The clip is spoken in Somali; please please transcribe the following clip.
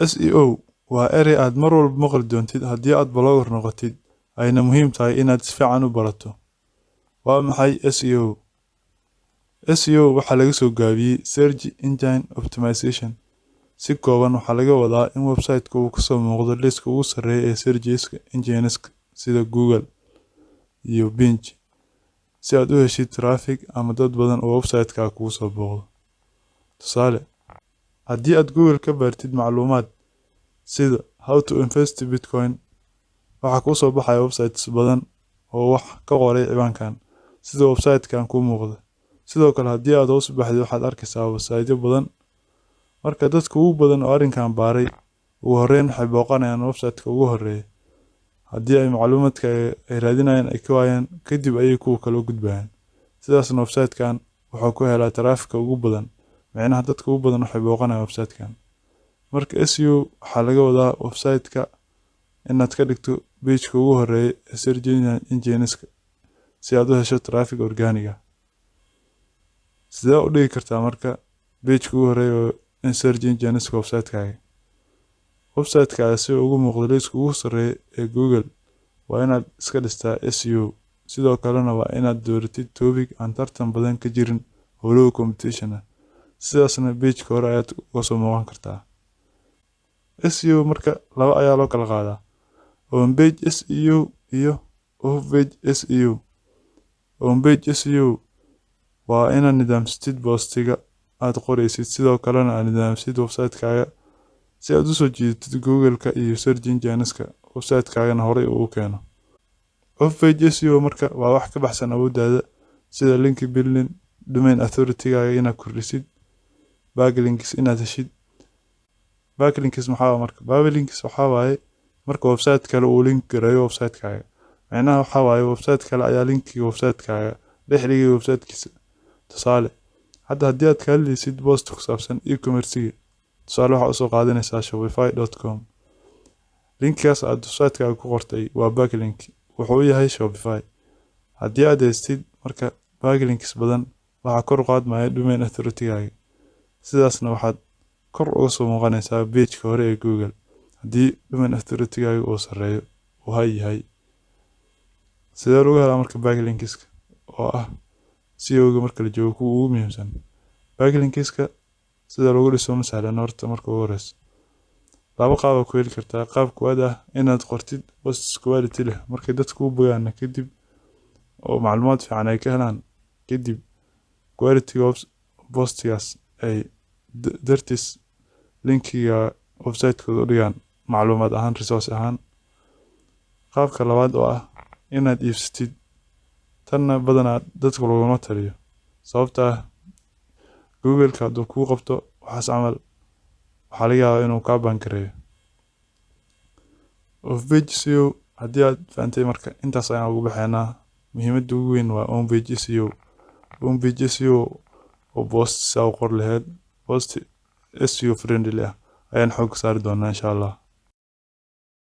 SEO waa erey aad mar walba maqli doontid haddii aad blogger noqotid, ayna muhiim tahay inaad si fiican u barato. Waa maxay SEO? SEO waxaa laga soo gaabiyey Search Engine Optimization. Si kooban, waxaa laga wadaa in website-ka uu ka soo muuqdo liiska ugu sarreeya ee search engines sida Google iyo Bing, si aad u heshid traffic ama dad badan oo website-kaaga kugu soo booqdo. Tusaale, haddii aad Google ka baartid macluumaad sida "How to invest Bitcoin", waxaa kuu soo baxaya websites badan oo wax ka qoray ciwaankan, sida website-kan kuu muuqda. Sidoo kale, haddii aad hoos u baxdid, waxaad arkaysaa website-yo badan. Marka dadka ugu badan oo arrinkan baaray, ugu horreyn waxay booqanayaan website-ka ugu horreeya. Haddii ay macluumaadka ay raadinayaan ay ka waayaan, kadib ayay kuwa kale u gudbayaan. Sidaasna website-kan wuxuu ku helaa traffic ugu badan. Micnaha, dadka ugu badan waxay booqanayaan website-kan. Marka SEO waxaa laga wadaa website-ka inaad ka dhigto page-ka ugu horreeya ee search engines-ka si aad u hesho traffic organic ah. Sidee u dhigi kartaa marka page-ka ugu horreeya ee search engines-ka website-kaaga? Website-kaaga si uu ugu muuqdo liiska ugu sarreeya ee Google, waa inaad iska dhistaa SEO. Sidoo kalena waa inaad dooratid topic aan tartan badan ka jirin oo low competition ah. Sidaasna page-ka hore ayaad uga soo muuqan kartaa. SEO marka laba ayaa loo kala qaadaa: on page SEO iyo off page SEO. On page SEO waa inaad nidaamsatid post-iga aad qoraysid, sidoo kalena aad nidaamsid website-kaaga si aad u soo jiidatid Google-ka iyo search engines-ka, website-kaagana horay uu u keeno. Off page SEO marka waa wax ka baxsan awooddaada, sida link building, domain authority-gaaga inaad kordhisid, backlinks inaad heshid. Backlinks maxaa waaye marka? Backlinks waxaa waaye marka website kale uu link gareeyo website-kaaga. Micnaha waxaa waaye website kale ayaa linkiga website-kaaga dhex dhigay website-kiisa. Tusaale, hadda haddii aad ka hadlaysid post ku saabsan e-commerce-ga, tusaale waxaa usoo qaadanaysaa shopify.com. Linkigaas aad website-kaaga ku qortay waa backlink, wuxuu u yahay Shopify. Haddii aad haystid marka backlinks badan, waxaa kor u qaadmaya domain authority-gaaga. Sidaasna waxaad kor uga soo muuqanaysaa page-ka hore ee Google haddii domain authority-gaaga uu sarreeyo, uu high yahay. Sidee lagu helaa marka backlinks-ka oo ah SEO-ga marka la joogo kuwa ugu muhiimsan? Backlinks-ka sida lagu dhiso ma sahlan horta marka ugu horeyso. Laba qaab aad ku heli kartaa. Qaab koowaad ah inaad qortid posts quality leh, markay dadku u bogaana kadib oo macluumaad fiican ay ka helaan kadib, quality postigaas ay dartiis linkiga website-kooda u dhigaan macluumaad ahaan, resource ahaan. Qaabka labaad oo ah inaad iibsatid, tanna badanaa dadka laguma taliyo, sababta ah Google-ka hadduu kuu qabto waxaas camal, waxaa laga yaabaa inuu kaa ban gareeyo. Off page SEO haddii aad fahantay, marka intaas ayaan ugu baxaynaa. Muhiimadda ugu weyn waa on page SEO. On page SEO oo post saa u qor lahayd, post SEO friendly ah ayaan xoog saari doonaa, insha Allah.